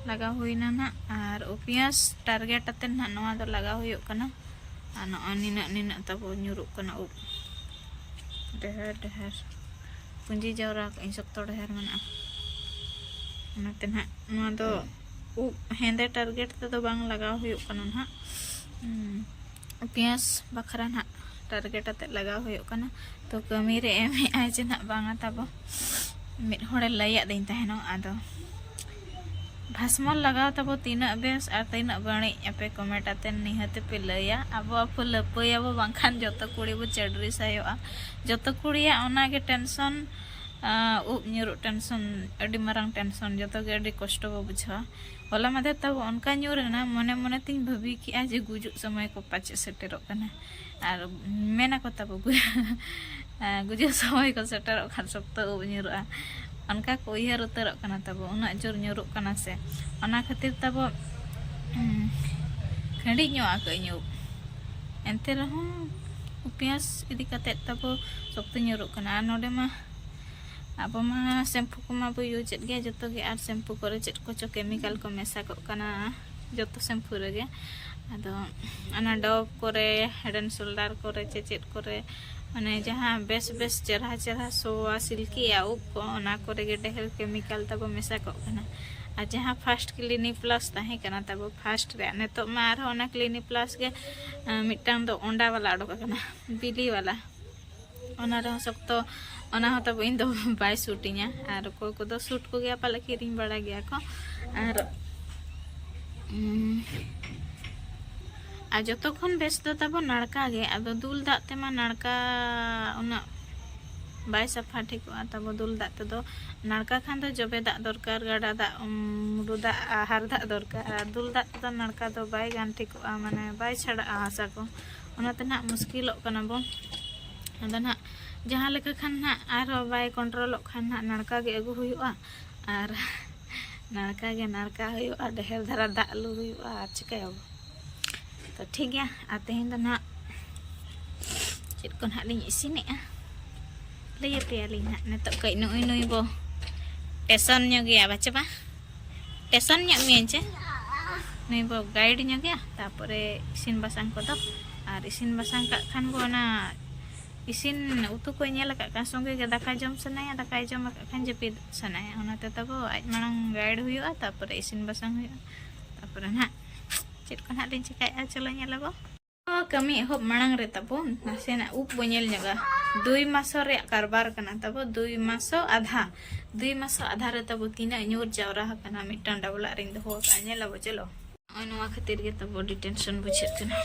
ᱞᱟᱜᱟᱣ ᱦᱩᱭᱱᱟ ᱱᱟᱦᱟᱜ᱾ ᱟᱨ ᱩᱯᱤᱭᱟᱸᱥ ᱴᱟᱨᱜᱮᱴ ᱟᱛᱮ ᱱᱟᱦᱟᱜ ᱱᱚᱣᱟ ᱫᱚ ᱞᱟᱜᱟᱣ ᱦᱩᱭᱩᱜ ᱠᱟᱱᱟ᱾ ᱟᱨ ᱱᱚᱜᱼᱚᱭ ᱱᱤᱱᱟᱹᱜ ᱱᱤᱱᱟᱹᱜ ᱛᱟᱵᱚ ᱧᱩᱨᱩᱜ ᱠᱟᱱᱟ ᱩᱵ᱾ ᱰᱷᱮᱨ ᱰᱷᱮᱨ ᱯᱩᱸᱡᱤ ᱡᱟᱣᱨᱟ ᱠᱟᱜ ᱟᱹᱧ, ᱥᱚᱠᱛᱚ ᱰᱷᱮᱨ ᱢᱮᱱᱟᱜᱼᱟ᱾ ᱚᱱᱟᱛᱮ ᱱᱟᱦᱟᱜ ᱱᱚᱣᱟ ᱫᱚ ᱩᱵ ᱦᱮᱸᱫᱮ ᱴᱟᱨᱜᱮᱴ ᱛᱮᱫᱚ ᱵᱟᱝ ᱞᱟᱜᱟᱣ ᱦᱩᱭᱩᱜ ᱠᱟᱱᱟ ᱱᱟᱦᱟᱜ᱾ ᱦᱩᱸ, ᱩᱯᱭᱟᱸᱥ ᱵᱟᱠᱷᱨᱟ ᱱᱟᱦᱟᱜ ᱴᱟᱨᱜᱮᱴ ᱟᱛᱮᱫ ᱞᱟᱜᱟᱣ ᱦᱩᱭᱩᱜ ᱠᱟᱱᱟ᱾ ᱛᱚ ᱠᱟᱹᱢᱤ ᱨᱮ ᱮᱢᱮᱜᱼᱟᱭ ᱡᱮ ᱱᱟᱦᱟᱜ ᱵᱟᱝᱟ ᱛᱟᱵᱚ᱾ ᱢᱤᱫ ᱦᱚᱲᱮ ᱞᱟᱹᱭᱟᱫ ᱫᱤᱧ ᱛᱟᱦᱮᱱᱚᱜ, ᱟᱫᱚ ᱵᱷᱟᱥᱢᱚᱞ ᱞᱟᱜᱟᱣ ᱛᱟᱵᱚ ᱛᱤᱱᱟᱹᱜ ᱵᱮᱥ ᱟᱨ ᱛᱤᱱᱟᱹᱜ ᱵᱟᱹᱲᱤᱡ, ᱟᱯᱮ ᱠᱚᱢᱮᱱᱴ ᱟᱛᱮ ᱱᱤᱦᱟᱹᱛ ᱯᱮ ᱞᱟᱹᱭᱟ᱾ ᱟᱵᱚ ᱟᱵᱚ ᱞᱟᱹᱯᱟᱹᱭᱟᱵᱚ, ᱵᱟᱝᱠᱷᱟᱱ ᱡᱚᱛᱚ ᱠᱩᱲᱤ ᱵᱚ ᱪᱟᱹᱰᱨᱤ ᱥᱟᱭᱚᱜᱼᱟ᱾ ᱡᱚᱛᱚ ᱠᱩᱲᱤᱭᱟᱜ ᱚᱱᱟᱜᱮ ᱴᱮᱱᱥᱚᱱ, ᱟᱸ, ᱩᱵ ᱧᱩᱨᱩᱜ ᱴᱮᱱᱥᱚᱱ, ᱟᱹᱰᱤ ᱢᱟᱨᱟᱝ ᱴᱮᱱᱥᱚᱱ᱾ ᱡᱚᱛᱚ ᱜᱮ ᱟᱹᱰᱤ ᱠᱚᱥᱴᱚ ᱵᱚ ᱵᱩᱡᱷᱟᱹᱣᱟ᱾ ᱦᱚᱞᱟ ᱢᱟᱫᱷᱮᱨ ᱛᱟᱵᱚ ᱚᱱᱠᱟ ᱧᱩᱨ ᱮᱱᱟ, ᱢᱚᱱᱮ ᱢᱚᱱᱮ ᱛᱤᱧ ᱵᱷᱟᱹᱵᱤ ᱠᱮᱜᱼᱟ ᱡᱮ ᱜᱩᱡᱩᱜ ᱥᱚᱢᱚᱭ ᱠᱚ ᱯᱟᱪᱮᱫ ᱥᱮᱴᱮᱨᱚᱜ ᱠᱟᱱᱟ᱾ ᱟᱨ ᱢᱮᱱᱟᱠᱚ ᱛᱟᱵᱚ ᱜᱩ-, ᱟᱸ, ᱜᱩᱡᱩᱜ ᱥᱚᱢᱚᱭ ᱠᱚ ᱥᱮᱴᱮᱨᱚᱜ ᱠᱷᱟᱱ ᱥᱚᱠᱛᱚ ᱩᱵ ᱧᱩᱨᱩᱜᱼᱟ, ᱚᱱᱠᱟ ᱠᱚ ᱩᱭᱦᱟᱹᱨ ᱩᱛᱟᱹᱨᱚᱜ ᱠᱟᱱᱟ ᱛᱟᱵᱚ᱾ ᱩᱱᱟᱹᱜ ᱡᱳᱨ ᱧᱩᱨᱩᱜ ᱠᱟᱱᱟ ᱥᱮ, ᱚᱱᱟ ᱠᱷᱟᱹᱛᱤᱨ ᱛᱟᱵᱚ, ᱩᱸ, ᱠᱷᱟᱹᱰᱤᱡ ᱧᱚᱜ ᱟᱠᱟᱫ ᱟᱹᱧ ᱩᱵ᱾ ᱮᱱᱛᱮ ᱨᱮᱦᱚᱸ ᱩᱯᱭᱟᱸᱥ ᱤᱫᱤ ᱠᱟᱛᱮᱫ ᱛᱟᱵᱚ ᱥᱚᱠᱛᱚ ᱧᱩᱨᱩᱜ ᱠᱟᱱᱟ᱾ ᱟᱨ ᱱᱚᱰᱮ ᱢᱟ ᱟᱵᱚ ᱢᱟ ᱥᱮᱢᱯᱩ ᱠᱚᱢᱟ ᱵᱚ ᱤᱭᱩᱡᱽ ᱮᱫ ᱜᱮᱭᱟ ᱡᱚᱛᱚ ᱜᱮ, ᱟᱨ ᱥᱮᱢᱯᱩ ᱠᱚᱨᱮ ᱪᱮᱫ ᱠᱚᱪᱚ ᱠᱮᱢᱤᱠᱟᱞ ᱠᱚ ᱢᱮᱥᱟ ᱠᱚᱜ ᱠᱟᱱᱟ ᱡᱚᱛᱚ ᱥᱮᱢᱯᱩ ᱨᱮᱜᱮ᱾ ᱟᱫᱚ ᱚᱱᱟ ᱰᱚᱵᱷ ᱠᱚᱨᱮ, ᱦᱮᱰ ᱮᱱᱰ ᱥᱳᱞᱰᱟᱨ ᱠᱚᱨᱮ, ᱪᱮ ᱪᱮᱫ ᱠᱚᱨᱮ, ᱢᱟᱱᱮ ᱡᱟᱦᱟᱸ ᱵᱮᱥ ᱵᱮᱥ ᱪᱮᱨᱦᱟ ᱪᱮᱨᱦᱟ ᱥᱚᱣᱟ ᱥᱤᱞᱠᱤᱜᱼᱟ ᱩᱵ ᱠᱚ, ᱚᱱᱟ ᱠᱚᱨᱮ ᱜᱮ ᱰᱷᱮᱨ ᱠᱮᱢᱤᱠᱟᱞ ᱛᱟᱵᱚ ᱢᱮᱥᱟ ᱠᱚᱜ ᱠᱟᱱᱟ᱾ ᱟᱨ ᱡᱟᱦᱟᱸ ᱯᱷᱟᱥᱴ ᱠᱞᱤᱱᱤᱠ ᱯᱞᱟᱥ ᱛᱟᱦᱮᱸ ᱠᱟᱱᱟ ᱛᱟᱵᱚ ᱯᱷᱟᱥᱴ ᱨᱮᱭᱟᱜ, ᱱᱤᱛᱚᱜ ᱢᱟ ᱟᱨᱦᱚᱸ ᱚᱱᱟ ᱠᱞᱤᱱᱤᱠ ᱯᱞᱟᱥ ᱜᱮ, ᱟᱸ, ᱢᱤᱫᱴᱟᱝ ᱫᱚ ᱚᱱᱰᱟ ᱵᱟᱞᱟ ᱚᱰᱚᱠ ᱟᱠᱟᱱᱟ, ᱵᱤᱞᱤ ᱵᱟᱞᱟ᱾ ᱚᱱᱟ ᱨᱮᱦᱚᱸ ᱥᱚᱠᱛᱚ, ᱚᱱᱟ ᱦᱚᱸ ᱛᱟᱵᱚ ᱤᱧ ᱫᱚ ᱵᱟᱭ ᱥᱩᱴᱤᱧᱟ᱾ ᱟᱨ ᱚᱠᱚᱭ ᱠᱚᱫᱚ ᱥᱩᱴ ᱠᱚᱜᱮᱭᱟ ᱯᱟᱞᱮ, ᱠᱤᱨᱤᱧ ᱵᱟᱲᱟ ᱜᱮᱭᱟ ᱠᱚ᱾ ᱟᱨ, ᱩᱸ, ᱟᱨ ᱡᱚᱛᱚ ᱠᱷᱚᱱ ᱵᱮᱥ ᱫᱚ ᱛᱟᱵᱚ ᱱᱟᱲᱠᱟ ᱜᱮ᱾ ᱟᱫᱚ ᱫᱩᱞ ᱫᱟᱜ ᱛᱮᱢᱟ ᱱᱟᱲᱠᱟ ᱩᱱᱟᱹᱜ ᱵᱟᱭ ᱥᱟᱯᱷᱟ ᱴᱷᱤᱠᱚᱜᱼᱟ ᱛᱟᱵᱚ ᱫᱩᱞ ᱫᱟᱜ ᱛᱮᱫᱚ᱾ ᱱᱟᱲᱠᱟ ᱠᱷᱟᱱ ᱫᱚ ᱡᱚᱵᱮ ᱫᱟᱜ ᱫᱚᱨᱠᱟᱨ, ᱜᱟᱰᱟ ᱫᱟᱜ, ᱩᱢ, ᱢᱩᱰᱩ ᱫᱟᱜ, ᱟᱦᱟᱨ ᱫᱟᱜ ᱫᱚᱨᱠᱟᱨ᱾ ᱟᱨ ᱫᱩᱞ ᱫᱟᱜ ᱛᱮᱫᱚ ᱱᱟᱲᱠᱟ ᱫᱚ ᱵᱟᱭ ᱜᱟᱱ ᱴᱷᱤᱠᱚᱜᱼᱟ, ᱢᱟᱱᱮ ᱵᱟᱭ ᱪᱷᱟᱰᱟᱜᱼᱟ ᱦᱟᱥᱟ ᱠᱚ᱾ ᱚᱱᱟᱛᱮ ᱱᱟᱦᱟᱜ ᱢᱩᱥᱠᱤᱞᱚᱜ ᱠᱟᱱᱟ ᱵᱚᱱ᱾ ᱟᱫᱚ ᱱᱟᱦᱟᱜ ᱡᱟᱦᱟᱸ ᱞᱮᱠᱟ ᱠᱷᱟᱱ ᱱᱟᱦᱟᱜ ᱟᱨᱦᱚᱸ ᱵᱟᱭ ᱠᱚᱱᱴᱨᱳᱞᱚᱜ ᱠᱷᱟᱱ ᱱᱟᱦᱟᱜ ᱱᱟᱲᱠᱟ ᱜᱮ ᱟᱹᱜᱩ ᱦᱩᱭᱩᱜᱼᱟ᱾ ᱟᱨ ᱱᱟᱲᱠᱟ ᱜᱮ ᱱᱟᱲᱠᱟ ᱦᱩᱭᱩᱜᱼᱟ, ᱰᱷᱮᱨ ᱫᱷᱟᱨᱟ ᱫᱟᱜ ᱞᱩ ᱦᱩᱭᱩᱜᱼᱟ, ᱟᱨ ᱪᱤᱠᱟᱹᱭᱟᱵᱚ? ᱛᱚ ᱴᱷᱤᱠ ᱜᱮᱭᱟ, ᱟᱨ ᱛᱮᱦᱮᱧ ᱫᱚ ᱱᱟᱦᱟᱜ ᱪᱮᱫ ᱠᱚ ᱱᱟᱦᱟᱜ ᱞᱤᱧ ᱤᱥᱤᱱᱮᱜᱼᱟ, ᱞᱟᱹᱭ ᱟᱯᱮᱭᱟᱞᱤᱧ ᱱᱟᱦᱟᱜ᱾ ᱱᱤᱛᱚᱜ ᱠᱟᱹᱡ ᱱᱩᱭ ᱱᱩᱭ ᱵᱚ ᱴᱮᱥᱚᱱ ᱧᱚᱜᱮᱭᱟ, ᱵᱟᱪᱮ ᱵᱟ? ᱴᱮᱥᱚᱱ ᱧᱚᱜ ᱢᱮᱭᱟᱧ ᱪᱮ? ᱱᱩᱭ ᱵᱚ ᱜᱟᱭᱤᱰ ᱧᱚᱜᱮᱭᱟ, ᱛᱟᱯᱚᱨᱮ ᱤᱥᱤᱱ ᱵᱟᱥᱟᱝ ᱠᱚᱫᱚ ᱟᱨ ᱤᱥᱤᱱ ᱵᱟᱥᱟᱝ ᱠᱟᱜ ᱠᱷᱟᱱ ᱵᱚ ᱚᱱᱟ ᱤᱥᱤᱱ ᱩᱛᱩ ᱠᱚᱭ ᱧᱮᱞ ᱟᱠᱟᱫ ᱠᱷᱟᱱ ᱥᱚᱸᱜᱮ ᱜᱮ ᱫᱟᱠᱟ ᱡᱚᱢ ᱥᱟᱱᱟᱭᱟ, ᱫᱟᱠᱟᱭ ᱡᱚᱢ ᱟᱠᱟᱫ ᱠᱷᱟᱱ ᱡᱟᱹᱯᱤᱫ ᱥᱟᱱᱟᱭᱟ᱾ ᱚᱱᱟᱛᱮ ᱛᱟᱵᱚ ᱟᱡ ᱢᱟᱲᱟᱝ ᱜᱟᱭᱤᱰ ᱦᱩᱭᱩᱜᱼᱟ, ᱛᱟᱯᱚᱨᱮ ᱤᱥᱤᱱ ᱵᱟᱥᱟᱝ ᱦᱩᱭᱩᱜᱼᱟ, ᱛᱟᱯᱚᱨᱮ ᱱᱟᱦᱟᱜ ᱪᱮᱫ ᱠᱚ ᱱᱟᱦᱟᱜ ᱞᱤᱧ ᱪᱤᱠᱟᱹᱭᱮᱫᱼᱟ, ᱪᱚᱞᱚ ᱧᱮᱞ ᱟᱵᱚ᱾ ᱠᱟᱹᱢᱤ ᱮᱦᱚᱵ ᱢᱟᱲᱟᱝ ᱨᱮ ᱛᱟᱵᱚ ᱱᱟᱥᱮᱱᱟᱜ ᱩᱵ ᱵᱚ ᱧᱮᱞ ᱧᱚᱜᱟ᱾ ᱫᱩᱭ ᱢᱟᱥᱚ ᱨᱮᱭᱟᱜ ᱠᱟᱨᱵᱟᱨ ᱠᱟᱱᱟ ᱛᱟᱵᱚ, ᱫᱩᱭ ᱢᱟᱥᱚ ᱟᱫᱷᱟ᱾ ᱫᱩᱭ ᱢᱟᱥᱚ ᱟᱫᱷᱟ ᱨᱮ ᱛᱟᱵᱚ ᱛᱤᱱᱟᱹᱜ ᱧᱩᱨ ᱡᱟᱣᱨᱟ ᱟᱠᱟᱱᱟ, ᱢᱤᱫᱴᱟᱝ ᱰᱟᱵᱞᱟᱜ ᱨᱤᱧ ᱫᱚᱦᱚ ᱟᱠᱟᱫᱼᱟ, ᱧᱮᱞ ᱟᱵᱚ, ᱪᱚᱞᱚ᱾ ᱱᱚᱜᱼᱚᱭ ᱱᱚᱣᱟ ᱠᱷᱟᱹᱛᱤᱨ ᱜᱮ ᱛᱟᱵᱚ ᱟᱹᱰᱤ ᱴᱮᱱᱥᱚᱱ ᱵᱩᱡᱷᱟᱹᱜ ᱠᱟᱱᱟ᱾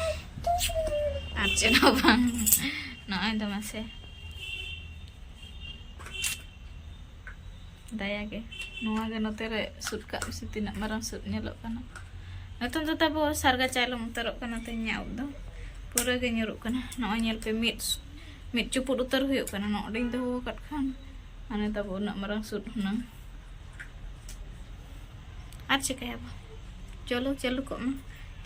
ᱟᱨ ᱪᱮᱫ ᱦᱚᱸ ᱵᱟᱝ᱾ ᱱᱚᱜᱼᱚᱭ ᱫᱚ ᱢᱟᱥᱮ ᱫᱟᱭᱟ ᱜᱮ, ᱱᱚᱣᱟ ᱜᱮ ᱱᱚᱛᱮ ᱨᱮ ᱥᱩᱫ ᱠᱟᱜ ᱢᱮᱥᱮ, ᱛᱤᱱᱟᱹᱜ ᱢᱟᱨᱟᱝ ᱥᱩᱫ ᱧᱮᱞᱚᱜ ᱠᱟᱱᱟ᱾ ᱱᱤᱛᱚᱝ ᱫᱚ ᱛᱟᱵᱚ ᱥᱟᱨᱜᱟ ᱪᱟᱭᱞᱚᱢ ᱩᱛᱟᱹᱨᱚᱜ ᱠᱟᱱᱟ ᱛᱚ, ᱤᱧᱟᱹᱜ ᱩᱵ ᱫᱚ ᱯᱩᱨᱟᱹ ᱜᱮ ᱧᱩᱨᱩᱜ ᱠᱟᱱᱟ᱾ ᱱᱚᱜᱼᱚᱭ ᱧᱮᱞ ᱯᱮ, ᱢᱤᱫ ᱢᱤᱫ ᱪᱩᱯᱩᱫ ᱩᱛᱟᱹᱨ ᱦᱩᱭᱩᱜ ᱠᱟᱱᱟ᱾ ᱱᱚᱰᱮᱧ ᱫᱚᱦᱚ ᱟᱠᱟᱫ ᱠᱷᱟᱱ ᱢᱟᱱᱮ ᱛᱟᱵᱚ ᱩᱱᱟᱹᱜ ᱢᱟᱨᱟᱝ ᱥᱩᱫ ᱦᱩᱱᱟᱹᱝ᱾ ᱟᱨ ᱪᱤᱠᱟᱹᱭᱟᱵᱚ? ᱪᱚᱞᱚ ᱪᱟᱹᱞᱩ ᱠᱚᱜ ᱢᱟ᱾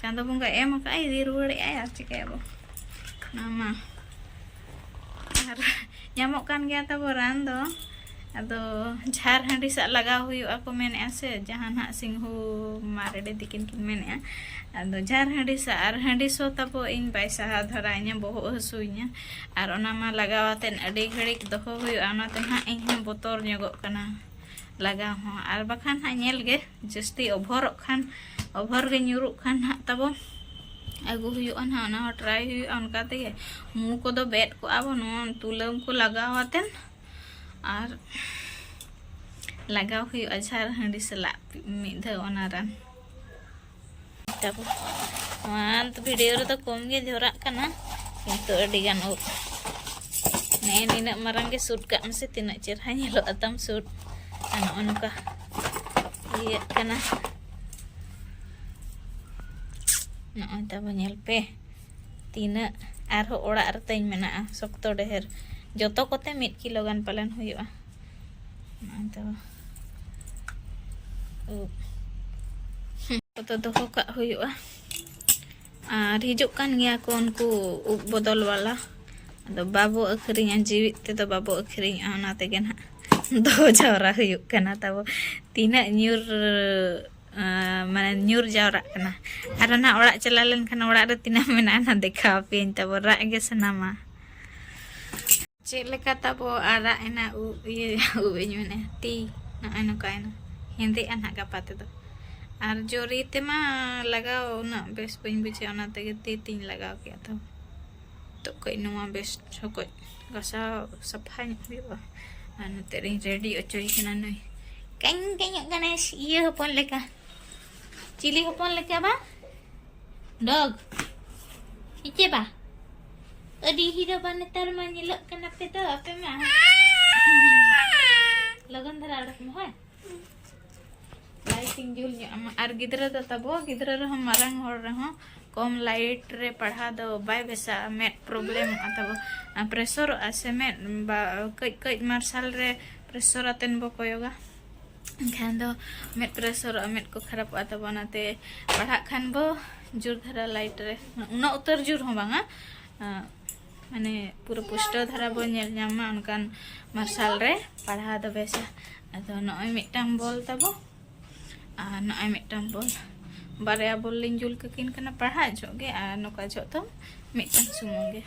ᱪᱟᱸᱫᱚ ᱵᱚᱸᱜᱟ ᱮᱢ ᱟᱠᱟᱫᱼᱟᱭ, ᱤᱫᱤ ᱨᱩᱣᱟᱹᱲᱮᱫᱼᱟᱭ, ᱟᱨ ᱪᱤᱠᱟᱹᱭᱟᱵᱚ? ᱚᱱᱟ ᱢᱟ ᱟᱨ ᱧᱟᱢᱚᱜ ᱠᱟᱱ ᱜᱮᱭᱟ ᱛᱟᱵᱚ ᱨᱟᱱ ᱫᱚ᱾ ᱟᱫᱚ ᱡᱷᱟᱨ ᱦᱟᱺᱰᱤ ᱥᱟᱜ ᱞᱟᱜᱟᱣ ᱦᱩᱭᱩᱜᱼᱟ ᱠᱚ ᱢᱮᱱᱮᱫᱼᱟ ᱥᱮ, ᱡᱟᱦᱟᱸ ᱱᱟᱦᱟᱜ ᱥᱤᱝᱦᱩ ᱢᱟᱨᱮᱰᱤ ᱛᱤᱠᱤᱱ ᱠᱤᱱ ᱢᱮᱱᱮᱫᱼᱟ᱾ ᱟᱫᱚ ᱡᱷᱟᱨ ᱦᱟᱺᱰᱤ ᱥᱟᱜ ᱟᱨ ᱦᱟᱺᱰᱤ ᱥᱚ ᱛᱟᱵᱚ ᱤᱧ ᱵᱟᱭ ᱥᱟᱦᱟᱣ ᱫᱷᱟᱨᱟᱧᱟ, ᱵᱚᱦᱚᱜ ᱦᱟᱹᱥᱩᱧᱟ᱾ ᱟᱨ ᱚᱱᱟ ᱢᱟ ᱞᱟᱜᱟᱣ ᱟᱛᱮᱫ ᱟᱹᱰᱤ ᱜᱷᱟᱹᱲᱤᱡ ᱫᱚᱦᱚ ᱦᱩᱭᱩᱜᱼᱟ, ᱚᱱᱟᱛᱮ ᱱᱟᱦᱟᱜ ᱤᱧ ᱦᱚᱸ ᱵᱚᱛᱚᱨ ᱧᱚᱜᱚᱜ ᱠᱟᱱᱟ ᱞᱟᱜᱟᱣ ᱦᱚᱸ᱾ ᱟᱨ ᱵᱟᱠᱷᱟᱱ ᱦᱟᱸᱜ ᱧᱮᱞ ᱜᱮ, ᱡᱟᱹᱥᱛᱤ ᱚᱵᱷᱚᱨᱚᱜ ᱠᱷᱟᱱ, ᱚᱵᱷᱚᱨ ᱜᱮ ᱧᱩᱨᱩᱜ ᱠᱷᱟᱱ ᱦᱟᱸᱜ ᱛᱟᱵᱚ ᱟᱹᱜᱩ ᱦᱩᱭᱩᱜᱼᱟ ᱱᱟᱦᱟᱜ, ᱚᱱᱟ ᱦᱚᱸ ᱴᱨᱟᱭ ᱦᱩᱭᱩᱜᱼᱟ᱾ ᱚᱱᱠᱟ ᱛᱮᱜᱮ ᱢᱩ ᱠᱚᱫᱚ ᱵᱮᱫ ᱠᱚᱜᱼᱟ ᱵᱚ, ᱱᱚᱣᱟ ᱛᱩᱞᱟᱹᱢ ᱠᱚ ᱞᱟᱜᱟᱣ ᱟᱛᱮᱱ ᱟᱨ ᱞᱟᱜᱟᱣ ᱦᱩᱭᱩᱜᱼᱟ ᱡᱷᱟᱨ ᱦᱟᱺᱰᱤ ᱥᱟᱞᱟᱜ ᱢᱤᱫ ᱫᱷᱟᱣ ᱚᱱᱟ ᱨᱟᱱ᱾ ᱛᱟᱵᱚ ᱱᱚᱣᱟ ᱵᱷᱤᱰᱤᱭᱳ ᱨᱮᱫᱚ ᱠᱚᱢ ᱜᱮ ᱡᱷᱚᱨᱟᱜ ᱠᱟᱱᱟ, ᱠᱤᱱᱛᱩ ᱟᱹᱰᱤ ᱜᱟᱱ ᱩᱵ᱾ ᱱᱮᱜᱼᱮ ᱱᱤᱱᱟᱹᱜ ᱢᱟᱨᱟᱝ ᱜᱮ ᱥᱩᱫ ᱠᱟᱜ ᱢᱮᱥᱮ, ᱛᱤᱱᱟᱹᱜ ᱪᱮᱨᱦᱟ ᱧᱮᱞᱚᱜᱼᱟ ᱛᱟᱢ ᱥᱩᱫ᱾ ᱟᱨ ᱱᱚᱜᱼᱚ ᱱᱚᱝᱠᱟ ᱤᱭᱟᱹᱜ ᱠᱟᱱᱟ᱾ ᱱᱚᱜᱼᱚᱭ ᱛᱟᱵᱚ ᱧᱮᱞ ᱯᱮ, ᱛᱤᱱᱟᱹᱜ ᱟᱨᱦᱚᱸ ᱚᱲᱟᱜ ᱨᱮᱛᱟᱹᱧ ᱢᱮᱱᱟᱜᱼᱟ ᱥᱚᱠᱛᱚ ᱰᱷᱮᱨ᱾ ᱡᱚᱛᱚ ᱠᱚᱛᱮ ᱢᱤᱫ ᱠᱤᱞᱳ ᱜᱟᱱ ᱯᱟᱞᱮᱱ ᱦᱩᱭᱩᱜᱼᱟ᱾ ᱱᱚᱜᱼᱚᱭ ᱛᱟᱵᱚ ᱩᱵ᱾ ᱠᱚᱫᱚ ᱫᱚᱦᱚ ᱠᱟᱜ ᱦᱩᱭᱩᱜᱼᱟ᱾ ᱟᱨ ᱦᱤᱡᱩᱜ ᱠᱟᱱ ᱜᱮᱭᱟ ᱠᱚ ᱩᱱᱠᱩ ᱩᱵ ᱵᱚᱫᱚᱞ ᱵᱟᱞᱟ᱾ ᱟᱫᱚ ᱵᱟᱵᱚ ᱟᱹᱠᱷᱨᱤᱧᱟ, ᱡᱤᱣᱤᱫ ᱛᱮᱫᱚ ᱵᱟᱵᱚ ᱟᱹᱠᱷᱨᱤᱧᱟ, ᱚᱱᱟ ᱛᱮᱜᱮ ᱱᱟᱦᱟᱜ ᱫᱚᱦᱚ ᱡᱟᱣᱨᱟ ᱦᱩᱭᱩᱜ ᱠᱟᱱᱟ ᱛᱟᱵᱚ᱾ ᱛᱤᱱᱟᱹᱜ ᱧᱩᱨ ᱟᱸ, ᱢᱟᱱᱮ ᱧᱩᱨ ᱡᱟᱣᱨᱟᱜ ᱠᱟᱱᱟ᱾ ᱟᱨ ᱚᱱᱟ ᱚᱲᱟᱜ ᱪᱟᱞᱟᱣ ᱞᱮᱱᱠᱷᱟᱱ ᱚᱲᱟᱜ ᱨᱮ ᱛᱤᱱᱟᱹᱜ ᱢᱮᱱᱟᱜᱼᱟ, ᱚᱱᱟ ᱫᱮᱠᱷᱟᱣ ᱟᱯᱮᱭᱟᱹᱧ ᱛᱟᱵᱚ, ᱨᱟᱜ ᱜᱮ ᱥᱟᱱᱟᱢᱟ᱾ ᱪᱮᱫ ᱞᱮᱠᱟ ᱛᱟᱵᱚ ᱟᱨᱟᱜ ᱮᱱᱟ ᱩᱵ, ᱤᱭᱟᱹ, ᱩᱵ ᱤᱧ ᱢᱮᱱᱮᱫᱼᱟ, ᱛᱤ ᱱᱚᱜᱼᱚᱭ ᱱᱚᱝᱠᱟᱭᱮᱱᱟ, ᱦᱮᱸᱫᱮᱜᱼᱟ ᱱᱟᱦᱟᱜ ᱜᱟᱯᱟ ᱛᱮᱫᱚ᱾ ᱟᱨ ᱡᱚᱨᱤ ᱛᱮᱢᱟ ᱞᱟᱜᱟᱣ ᱩᱱᱟᱹᱜ ᱵᱮᱥ ᱵᱟᱹᱧ ᱵᱩᱡᱷᱟᱹᱣᱟ, ᱚᱱᱟ ᱛᱮᱜᱮ ᱛᱤ ᱛᱤᱧ ᱞᱟᱜᱟᱣ ᱠᱮᱫ ᱛᱟᱵᱚ᱾ ᱱᱤᱛᱚᱜ ᱠᱟᱹᱡ ᱱᱚᱣᱟ ᱵᱮᱥ ᱚᱠᱚᱡ ᱜᱷᱟᱥᱟᱣ ᱥᱟᱯᱷᱟ ᱧᱚᱜ ᱦᱩᱭᱩᱜᱼᱟ᱾ ᱟᱨ ᱱᱚᱛᱮ ᱨᱤᱧ ᱨᱮᱰᱤ ᱚᱪᱚᱭᱮ ᱠᱟᱱᱟ ᱱᱩᱭ᱾ ᱠᱟᱹᱧ ᱠᱟᱹᱧᱚᱜ ᱠᱟᱱᱟᱭ ᱤᱭᱟᱹ ᱦᱚᱯᱚᱱ ᱞᱮᱠᱟ᱾ ᱪᱤᱞᱤ ᱦᱚᱯᱚᱱ ᱞᱮᱠᱟ ᱵᱟ? ᱰᱚᱜᱽ᱾ ᱦᱮᱸᱪᱮ ᱵᱟ? ᱟᱹᱰᱤ ᱦᱤᱨᱳ ᱵᱟ ᱱᱮᱛᱟᱨ ᱢᱟ ᱧᱮᱞᱚᱜ ᱠᱟᱱᱟ ᱯᱮ ᱫᱚ ᱟᱯᱮ ᱢᱟ᱾ ᱞᱚᱜᱚᱱ ᱫᱷᱟᱨᱟ ᱚᱰᱚᱠ ᱢᱮ ᱦᱳᱭ᱾ ᱞᱟᱭᱤᱴ ᱤᱧ ᱡᱩᱞ ᱧᱚᱜ ᱟᱢᱟ᱾ ᱟᱨ ᱜᱤᱫᱽᱨᱟᱹ ᱫᱚ ᱛᱟᱵᱚ, ᱜᱤᱫᱽᱨᱟᱹ ᱨᱮᱦᱚᱸ ᱢᱟᱨᱟᱝ ᱦᱚᱲ ᱨᱮᱦᱚᱸ ᱠᱚᱢ ᱞᱟᱭᱤᱴ ᱨᱮ ᱯᱟᱲᱦᱟᱣ ᱫᱚ ᱵᱟᱭ ᱵᱮᱥᱟ, ᱢᱮᱫ ᱯᱨᱚᱵᱞᱮᱢᱚᱜᱼᱟ ᱛᱟᱵᱚ᱾ ᱟᱨ ᱯᱨᱮᱥᱚᱨᱚᱜᱼᱟ ᱥᱮ ᱢᱮᱫ, ᱵᱟ, ᱠᱟᱹᱡ ᱠᱟᱹᱡ ᱢᱟᱨᱥᱟᱞ ᱨᱮ ᱯᱨᱮᱥᱚᱨ ᱟᱛᱮᱱ ᱵᱚ ᱠᱚᱭᱚᱜᱟ, ᱮᱱᱠᱷᱟᱱ ᱫᱚ ᱢᱮᱫ ᱯᱨᱮᱥᱚᱨᱚᱜᱼᱟ, ᱢᱮᱫ ᱠᱚ ᱠᱷᱟᱨᱟᱯᱚᱜᱼᱟ ᱛᱟᱵᱚ᱾ ᱚᱱᱟᱛᱮ ᱯᱟᱲᱦᱟᱜ ᱠᱷᱟᱱ ᱵᱚ ᱡᱳᱨ ᱫᱷᱟᱨᱟ ᱞᱟᱭᱤᱴ ᱨᱮ, ᱩᱱᱟᱹᱜ ᱩᱛᱟᱹᱨ ᱡᱳᱨ ᱦᱚᱸ ᱵᱟᱝᱟ, ᱟᱸ, ᱢᱟᱱᱮ ᱯᱩᱨᱟᱹ ᱯᱩᱥᱴᱟᱹᱣ ᱫᱷᱟᱨᱟ ᱵᱚ ᱧᱮᱞ ᱧᱟᱢ ᱢᱟ ᱚᱱᱠᱟᱱ ᱢᱟᱨᱥᱟᱞ ᱨᱮ ᱯᱟᱲᱦᱟᱣ ᱫᱚ ᱵᱮᱥᱟ᱾ ᱟᱫᱚ ᱱᱚᱜᱼᱚᱭ ᱢᱤᱫᱴᱟᱝ ᱵᱚᱞ ᱛᱟᱵᱚ, ᱟᱨ ᱱᱚᱜᱼᱚᱭ ᱢᱤᱫᱴᱟᱝ ᱵᱚᱞ, ᱵᱟᱨᱭᱟ ᱵᱚᱞ ᱞᱤᱧ ᱡᱩᱞ ᱠᱟᱹᱠᱤᱱ ᱠᱟᱱᱟ ᱯᱟᱲᱦᱟᱜ ᱡᱚᱦᱚᱜ ᱜᱮ, ᱟᱨ ᱱᱚᱝᱠᱟ ᱡᱚᱦᱚᱜ ᱫᱚ ᱢᱤᱫᱴᱟᱝ ᱥᱩᱢᱩᱝ ᱜᱮ᱾